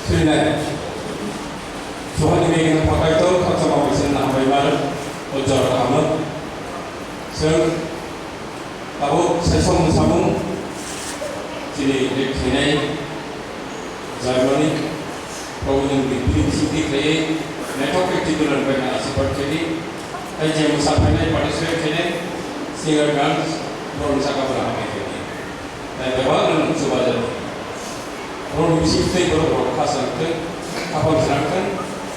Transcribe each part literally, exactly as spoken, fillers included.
Swinai. Sohani begini pakai to khaksa mabui sen na hambai mar. O jora kaham. Sir, tabuk saichung samung chini khainai Germany, Probu nwng bini bisingtwi khaiwi naithok khe twikwlwng bai asirwad khaidi. Tei je mwsa phainai participate khainai singer gans borokni saka borok hambai khaidi. Tei bebak nwng chubajakdi. Borokni bisingtwi borok rok kha swrwngthwng, khapang swrwngthwng,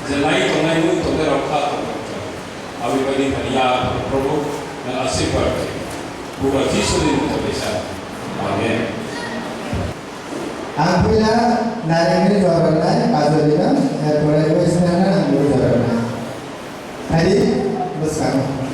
je nai tongnai mung tongnai rok kha tongthwng. Aboni bagwi thani ya Probu nwng asirwad khaidi. Bugra Jisuni mungwi kaisa. Amen. Ang puila narengni joroknai kajolino, erpore westernno ang bini joroknai. Phaidi, bwskango.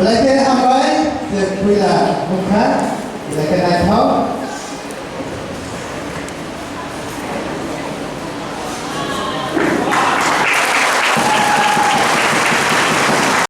Belai khe hambai, je puila bwkha, belai khe naithok.